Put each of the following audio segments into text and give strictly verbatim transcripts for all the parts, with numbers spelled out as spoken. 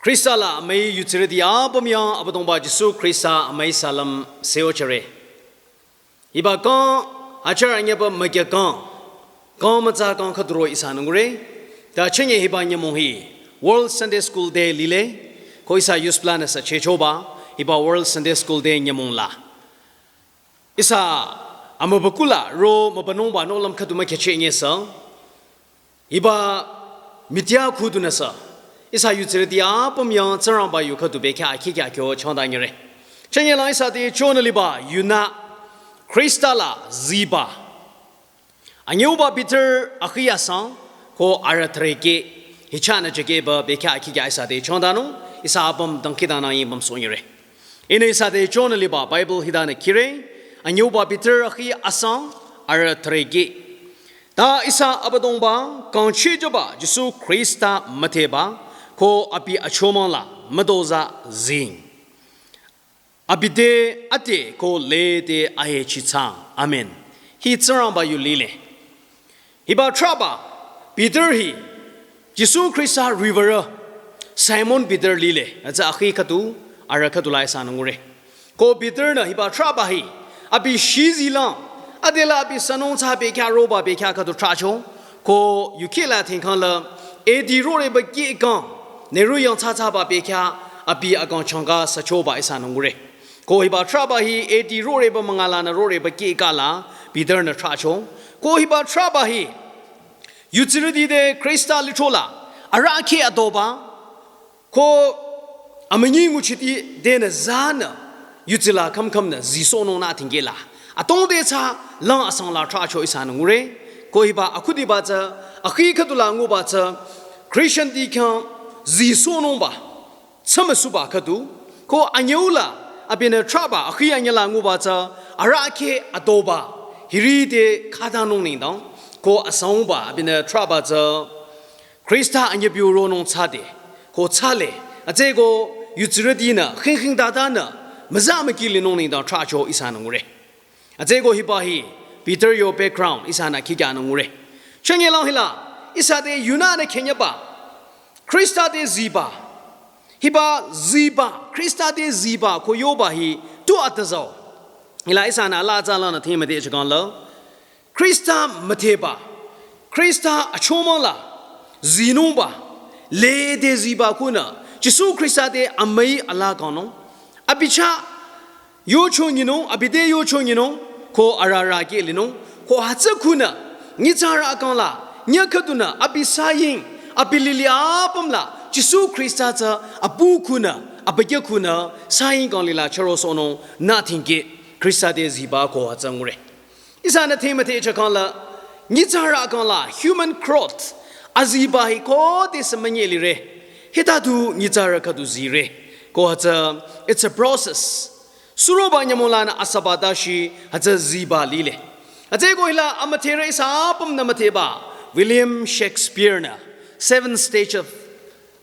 Khrista la amüi yutsirüti apüm yang Abüdongba Jisu Khrista amüi salam seochare. Hiba kang achar anyaba mükya kang, kang mütsa kang khüduro ihsa nungre. Ta chünye hiba nyümong hi World Sunday School Day lile, ko ihsa youth plan sa chechoba, hiba World Sunday School Day nyümong la ihsa amübükuh la ro mübünungba nohlüm khüdu mükyache nyesa. Hiba media khüdunü sa ihsa yutsirüti apüm yang Tsingrangba yu khüdu bekhyah akhikya kyo changdanyire. Chünye lang ihsa te chonü liba yunü Khrista la ziba. Anyüuba Peter akhi asang ko arüh thüreke hichah nü jekeba bekhyah akhikya ihsa te changdanung, ihsa apüm dangkhidangnang yi mümsohnyire. Ihnü ihsa te chonü liba Bible hidanü khire, anyüuba Peter akhi asang arüh thüreke. Ta ihsa Abüdongba kangchijüba Jisu Khrista müdheba ko abi achomang la müdozah zing. Abi te ate ko lede ahechi tsang. Amen. Hi Tsingrangba yu lile. Hiba thrahba Peter hi Jisu Khrista riwürü Simon Peter lile. Atsa akhi khüdu, arüh khüdu la ihsa nungre. Ko Peter nü hiba thrahba hi abi shizilang, adela abi sanung tsü bekhyah roba bekhyah khüdu thrahcho. Ko yukhila thingkhang la A D roreba kikang, Nero yang tsü tsüba bekhyah abi akang changka sachoba ihsa nungre. Ko hiba thrahba hi A D roreba münga lanü roreba kikala Peter nü thrahcho. Ko hiba thrahba hi yutsirüti te Khrista lithro la arahkheh adoba, ko amünyi nguchiti denü zanü yutsila khamkhamnü zisohnung nü thingkela atongde tsü lang asang la thrahcho ihsa nungre. Ko hiba akhudiba tsü akhi khüdu la nguba tsü Christianti khyang zisohnungba tsümüsuba khüdu, ko anyüu la abinü thrahba akhi anyüla nguba tsü arahkheh adoba hiri te khadanung nengdang, ko asangba abinü thrahba tsü Khrista anyübiu ronung tsüde, ko tsüle, atse ko yutsirütinü khingkhing dadanü müza müki linung nengdang thrahcho ihsa nungre. Atse ko hiba hi Peter yo background ihsanü khikya nungre. Chünye lang hila ihsa te yunünü khenyaba Khrista te ziba. Hiba ziba, Khrista te ziba ko yoba hi tu atazao. Hila ihsanü ala atsa lanü themüde chikang la Khrista müdheba, Khrista achomang la zinungba, lede ziba khunü Jisu Khrista te amüi ala kangnung. Abi chah yocho nyinung, abi te yocho nyinung, ko ararü keh linung, ko hütsü khunü nyitsarü akang la nyü khüdunü abi saying, abi lili apüm la Jisu Khrista tsü apu khunü, abükyü khunü saying kang lila chürosohnung nü thingkeh Khrista te ziba ko hütsü ngure. Ihsanü themüde chakang la nyitsarü akang la human growth aziba hi khodesü münye lire. Hita du nyitsarü khüdu zire. Ko hütsü, it's a process. Suroba nyümong lanü asüba dashi hütsü ziba lile. Atse ko hila amüdherü ihsa apümnü müdheba William Shakespeare nü Seven Stage of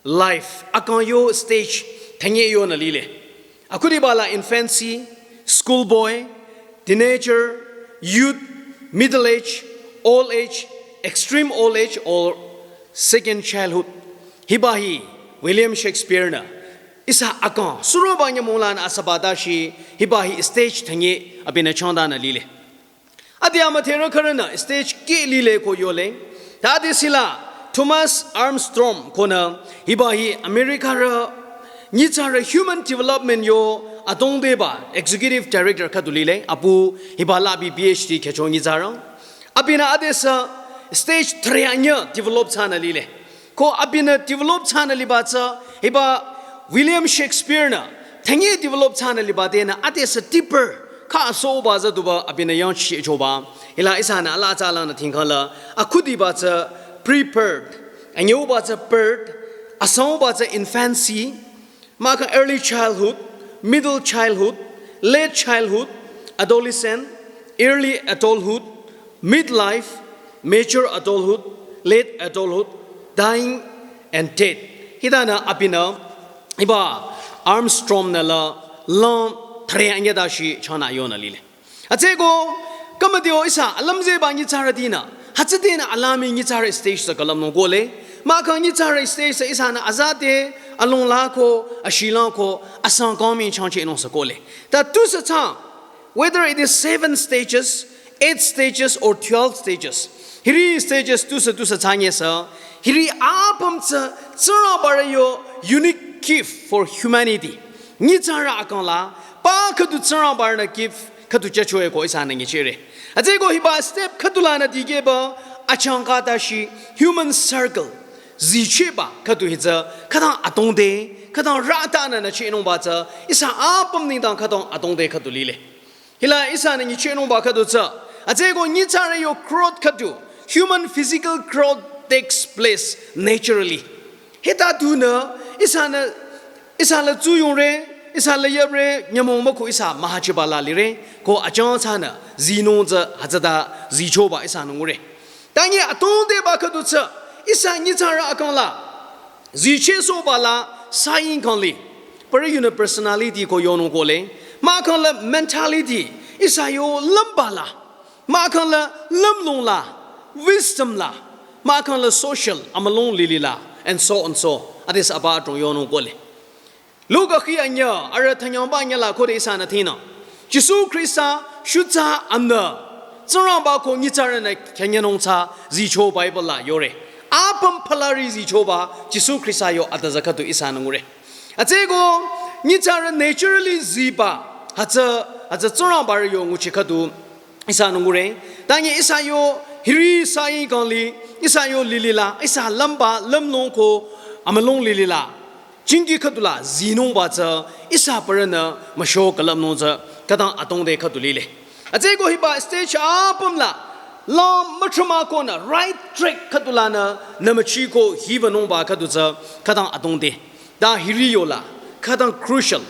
Life akang yo stage thünye yonü lile. Akhudiba la infancy, schoolboy, teenager, youth, middle age, old age, extreme old age, or second childhood. Hiba hi William Shakespeare nü ihsa akang suroba nyümong lanü asüba dashi hiba hi stage thünye abinü changdanü lile. Ade amüdherü khürünü stage keh lile ko yole. Ta adesila Thomas Armstrong konü hiba hi Americarü nyitsarü human development yo adongdeba executive director khüdu lile. Apu hiba la abi P H D khyücho nyitsarü. Abinü adesü stage thre anyü develop thsanü lile. Ko abinü develop thsanü liba tsü hiba William Shakespeare nü thünye develop thsanü liba denü adesü deeper kha asoba tsü duba abinü yangchichoba. Hila ihsanü ala atsa lanü thingkhala akhudiba tsü pre-birth, anyüuba tsü birth, asangba tsü infancy, mahkhang early childhood, middle childhood, late childhood, adolescent, early adulthood, midlife, mature adulthood, late adulthood, dying and death. Hitanü abinü hiba Armstrong nü la lang thre anyü dashi chanü yonü lile. Atse ko khümüdeo ihsa alümzeba nyitsarütinü Hütsüdenü alami nyitsarü stage sü külüpnung kohle. Mahkhang nyitsarü stage sü ihsanü azate, alongla ko, ashilang ko, asang kangmi changchehnung sü kohle. Ta tusü thsa, whether it is seven stages, eight stages, or twelve stages, hiri stages tusü tusü thsanye sü, hiri apüm tsü, Tsingrangbarü yo unique gift for humanity. Nyitsarü akangla, pa khüdu Tsingrangbarünü gift khüdu chachoe ko ihsanü nyichehre. Hütsüeko hiba step khüdu lanü dikehba, achangka tashi human circle, zichehba khüdu hi tsü, khütang adrongde, khütang rütanü nyichehnungba tsü, ihsa apüm nengdang khütang adrongde khüdu lile. Hila ihsanü nyichehnungba khüdu tsü, hütsüeko nyitsarü yo growth khüdu, human physical growth takes place naturally. Hita tunü, ihsanü, ihsa la tsuyongre, ihsa la yapre, nyümong mükhu ihsa mühacheba la lire, ko achang ihsanü, zinung tsü hütsüta, zichoba ihsanü ngure. Tangi adrongdeba khüdu tsü, ihsa nyitsarü akangla, zichehsohba la, saying kangli, pari yunü personality ko yonung kohle, mahkhang la mentality, ihsa yo lümba la, mahkhang la lümlong la, wisdom la, mahkhang la social, amülung lili la, and so on so. Adesü apa adrong yonung kohle. Luka khi anyü, arüh thanyangba anyü la khode ihsanü thinü. Jisu Khrista shutsa amnü, Tsingrangba ko nyitsarünü künyangnung tsü zicho Bible la yore. Apüm phalari zichoba, Jisu Khrista yo atüzü khüdu ihsanü ngure. Hütsüeko, nyitsarü naturally ziba, hütsü, hütsü Tsingrangbarü yo nguchi khüdu, ihsanü ngure. Tangi ihsa yo, hiri saying kangli, ihsa yo lili la, ihsa lümba, lümlong ko, amülung lili la. Jingki khüdu la, zinungba tsü, ihsa parünü, müsho külüpnung tsü, khütang adrongde khüdu lile. Hütsüeko hiba stage apüm la, la mütrüma konü, right track khüdu lanü, nümüchi ko hivanungba khüdu tsü, khütang adrongde. Ta hiri yola, khütang crucial,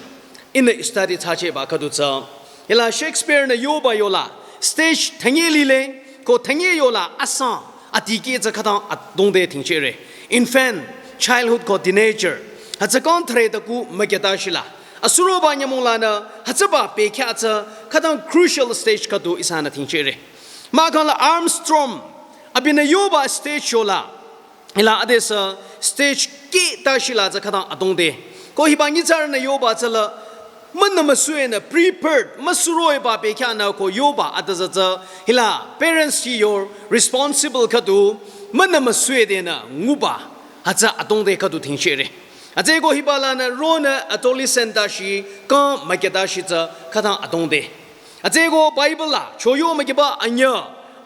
ihnü study thsachehba khüdu tsü. Hila Shakespeare nü yoba yola, stage thanye lile, ko thanye yola asang, atikeh tsü khütang adrongde thingchehre. Infant, childhood ko teenager, hütsü kang thre taku mükyata shila. Asuroba nyümong lanü, hütsüba pekya tsü, khütang crucial stage khüdu ihsanü thingchehre. Mahkhang la Armstrong, abinü yoba stage yola, hila adesü stage keh tashi la tsü khütang adrongde. Ko hiba nyitsarünü yoba tsü la, münü müsuenü prepared, müsuroiba pekyanü ko yoba atüzü tsü, hila parents hi yo responsible khüdu, münü müsuedenü nguba, hütsü adrongde khüdu thingchehre. Hütsüeko hiba lanü ronü adolescent tashi, kang mükyata shi tsü khütang adrongde. Hütsüeko Bible la, choyo mükiba anyü,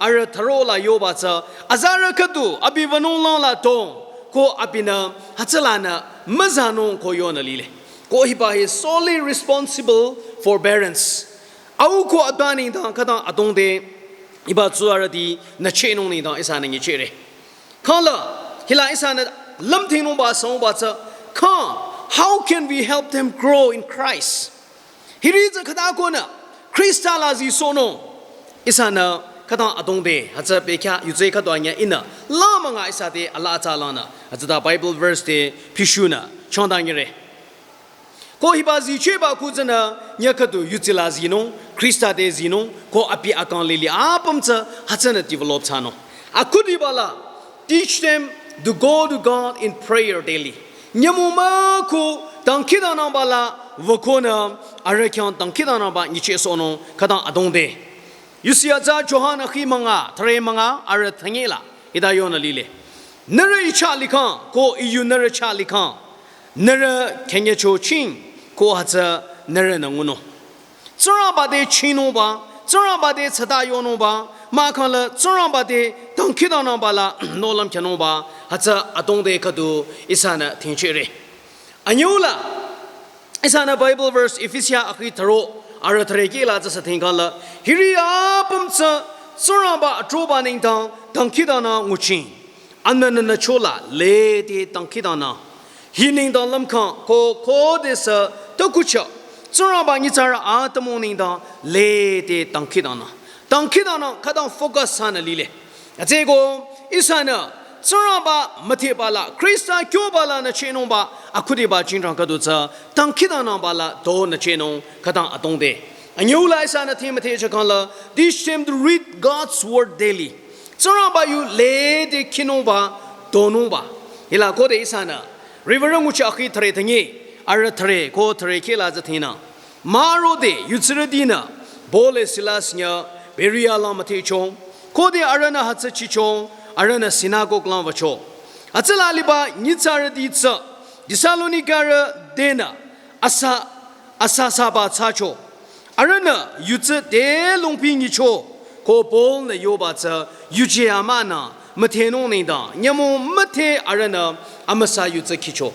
arüh tharo la yoba tsü, azarü khüdu, abi vanung lang la tong, ko abinü, hütsülanü, müzanung ko yonü lile. Ko hiba hi solely responsible for parents. Au ko abinü nengdang khütang adrongde, hiba tsurüti, nyichehnung nengdang ihsanü nyichehre. Khala, hila ihsanü, lümthingnungba sangba tsü, kang, how can we help them grow in Christ? Hiri tsü khüta konü, Khrista la zisohnung. Ihsanü, khütang adrongde, hütsü pekya, yutse khüdu anyü ihnü, la münga ihsa te, ala atsa lanü, hütsüta Bible verse te, pishunü, changdang nyire. Ko hiba zichehba kutsünü, nyü khüdu yutsi la zinung, Khrista te zinung, ko abi akang lili apüm tsü, hütsünü develop thsanung. Akhudiba la, teach them to go to God in prayer daily. Nyümong mükhu dangkhidangnangba la wükonü arüh khyang dangkhidangnangba nyichehsohnung khütang adrongde. Yusi atsa Johan akhi münga, thre münga, arüh thanye la, hita yonü lile. Nührü I chah likhang, ko I yu nührü chah likhang. Nührü khenyecho ching, ko hütsü nührünü ngunung. Tsingrangba te chinungba, Tsingrangba te tsata yonungba, mahkhang la Tsingrangba te dangkhidangnangba la nohlüm khyünungba, hütsü adrongde khüdu ihsanü thingchehre. Anyüla, ihsanü Bible verse Efesia akhi tharo, arüh thre keh la tsü sü thingkhala, hiri apüm tsü Tsingrangba atroba nengdang dangkhidangnang nguching. Anbü nünü chola lede dangkhidangnang. Hi nengdang lümkhang ko khodesü tukucha. Tsingrangba nyitsarü atümung nengdang lede dangkhidangnang. Dangkhidangnang khütang focus thsanü lile. Hütsüeko ihsanü Tsingrangba müdheba la, Khrista kyoba lanü chehnungba, akhudiba chingrang khüdu tsü, dangkhidangnangba la donü chehnung khütang adrongde. Anyüla ihsanü thing müdhe chakang la, teach them to read God's word daily. Tsingrangba yu lede khinungba, donungba. Hila khode ihsanü, Reverend nguchi akhi thare thangi, arüh thare ko thare kila zathinü. Marode yutsirüdinü, Paul le Silas nyü, Berea lang müthehcho. Khode arühnü hütsü chicho, arühnü synagogue lang wücho. Hütsüla liba nyitsarüti tsü, Thessalonikarü tenü, asa, asa saba thsacho. Arühnü yutsi te longpi nyicho, ko Paul-nü yoba tsü yuje amünü müthehnung nengdang, nyümong mütheh arühnü amüsa yutsi khicho.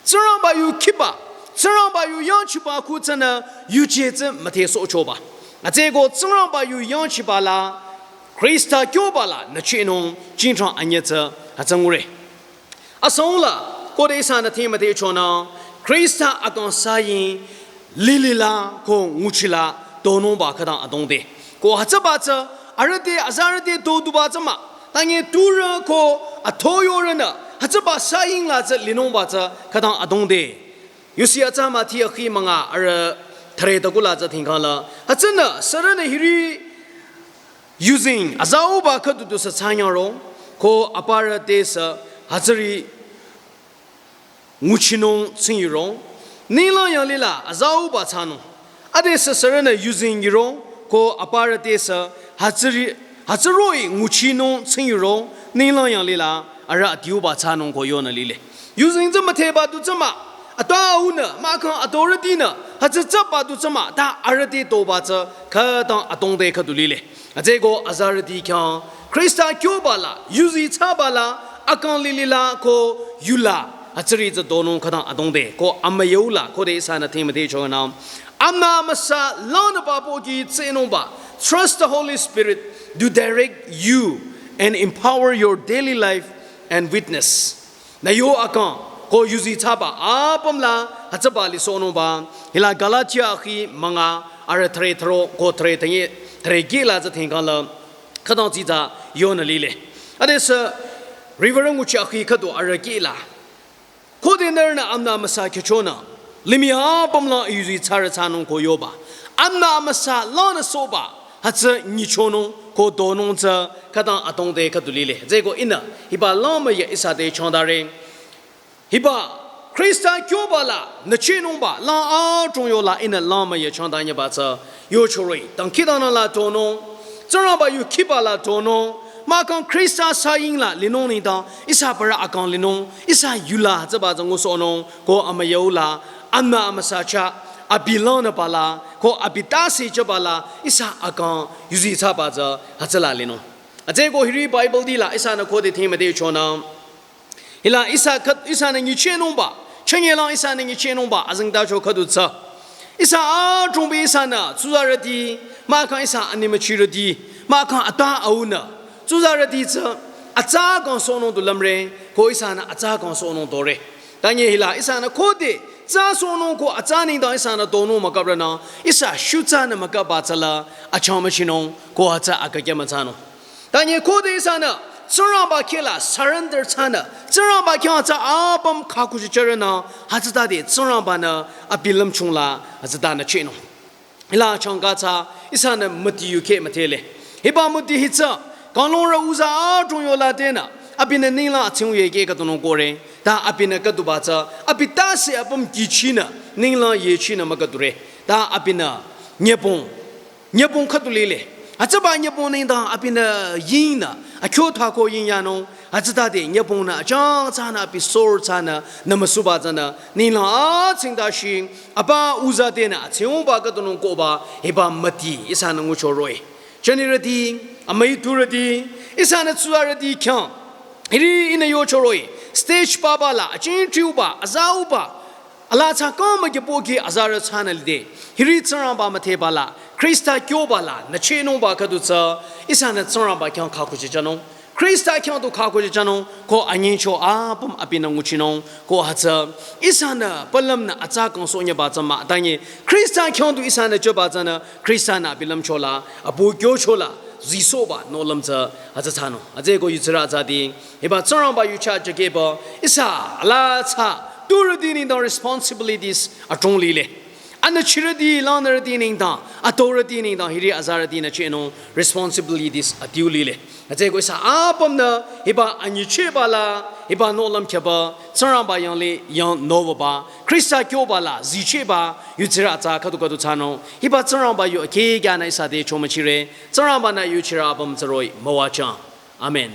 Tsingrangba yu khiba, Tsingrangba yu yangchiba khu tsünü yuje tsü müthehsohchoba. Hütsüeko Tsingrangba yu yangchiba la, Khrista kyoba la nüchehnung jingtrang anyütsü hütsü ngure. Asangla, khode ihsanü themüthehchonü, Khrista akang saying, lilila ko nguchila, donungba khütang adongde. Ko hütsüba tsü, arüh te, azarü te doduba tsü mah, tanye turü ko athoyorünü, hütsüba saying la tsü linungba tsü khütang adongde. Yusi atsa Mati akhi münga arüh thare takula tsü thingkala, hütsünü, sürünü hiri, yuzeng, azauba khüdu du sü thsanyangro, ko aparü te sü hütsüri nguchinung tsingyiro, ninglang yanglila azauba thsanung. Ade sü sürünü yuzeng yiro, ko aparü te sü hütsüri, hütsüroh-i nguchinung tsingyiro, ninglang yanglila arüh adiuba thsanung ko yonü lile. Yuzeng tsü müthehba du tsü mah, atüaunü, mahkhang authority-nü, hütsü tsüba du tsü mah, ta arüh te doba tsü, khütang adongde khüdu lile. Hütsüeko azarüti khyang, Khrista kyoba la, yuzi thsaba la, akang lilila ko yula, hütsüri tsü donung khütang adongde, ko amüyeula, khode ihsanü themüthehchonü. Amna amüsa lanü ba pohki tsehnungba, trust the Holy Spirit to direct you and empower your daily life and witness. Nü yo akang, ko yuzi thsaba, apüm la, hütsüba lisohnungba, hila Galatia akhi münga, arüh thare tharo, ko thare thangi, thare kila tsü thingkala, khütang tsitsa yonü lile. Ade sü, Reverend nguchi akhi khüdu arüh kila. Khode nührünü amna amüsa khyüchonü, limih apüm la yuzi thsarü thsanung ko yoba. Amna amüsa lanü sohba, hütsü nyichonung ko donung tsü khütang adongde khüdu lile. Hütsüeko ihnü, hiba lang müya ihsa te changdare. Hiba, Khrista kyoba la, nüchehnungba, lang adrong yola ihnü lang müya changdanyüba tsü, yochoroi, dangkhidangnang la donung, Tsingrangba yu khiba la donung, mahkhang Khrista saying la linung nengdang, ihsa parü akang linung, ihsa yula tsüba tsü ngusohnung, ko amüyeula, amna amüsa chah, abi langnüba la, ko abi tase chaba la, ihsa akang yuzi thsaba tsü, hütsüla linung. Hütsüeko hiri Bible ti la, ihsanü khode themüthehchonü. Hila ihsa khüt, ihsanü nyichehnungba, chünyelang ihsanü nyichehnungba, azengtacho khüdu tsü. Ihsa adrongbi ihsanü, tsuzarüti, mahkhang ihsa animüchirüti, mahkhang atüaunü, tsuzarüti tsü, atsa kangsohnung du lümre, ko ihsanü atsa kangsohnung dore. Tanye hila ihsanü khode, tsa sohnung ko atsa nengdang ihsanü donung mükaprünü, ihsa shutsanü mükapba tsüla, achang müchinung, ko atsa akakya mütsanung. Tanye khode ihsanü, Tsingrangba kila surrender thsanü, Tsingrangba khyang tsü apüm khakuchichürünü, hütsütade Tsingrangba-nü abi lümchung la, hütsütanü chehnung. Hila changka tsü, ihsanü müti yu kheh müdhele. Hiba müti hi tsü, kanglungrü uza adrong yola tenü, abinü ninglang atsing yekeh khüdunung kore, ta abinü khüduba tsü, abi tase apüm kihchinü, ninglang yechinü mükhüdure, ta abinü nyübong, nyübong khüdu lile. Hütsüba nyübong nengdang abinü yingnü, akyo thako yingyanung, hütsütade nyübongnü, achang thsanü abi sor thsanü, nümüsuba tsünü, ninglang atsingdashi, aba uza tenü, atsingba khüdunung koba, hiba müti, ihsanü nguchoroi. Jünirüti, amüiturüti, ihsanü tsuzarüti khyang, hiri ihnü yochoroi, stage papa la, achingtriuba, azauba, ala tsü kang müki pohki azarü thsanü lide. Hiri Tsingrangba müthehba la, Khrista kyoba la, nüchehnungba khüdu tsü, ihsanü Tsingrangba khyang khakuchichonung. Khrista khyang du khakuchichonung, ko anyingcho apüm abinü nguchinung, ko hütsü, ihsanü palümnü atsa kangsohnyüba tsü mah, tanye, Khrista khyang du ihsanü choba tsünü, Khrista-nü abi lümcho la, apu kyocho la, zisohba, nohlüm tsü, hütsü thsanung. Hütsüeko yutsirü atsati, hiba Tsingrangba yucha jakehba, ihsa ala tsü, turüti nengdang responsibilities adrong lile. Anüchirüti, langnürüti nengdang, atorüti nengdang, hiri azarütinü chehnung responsibilities adiu lile. Hütsüeko ihsa apümnü hiba anyichehba la, hiba nohlüm khyaba, Tsingrangba yanglih yangnoba, Khrista kyoba la zichehba yutsirü atsa khüdu khüdu thsanung, hiba Tsingrangba yu akhikyanü ihsa te chomüchire. Tsingrangba-nü yuchirü apüm tsüroh-i müwajüng. Amen.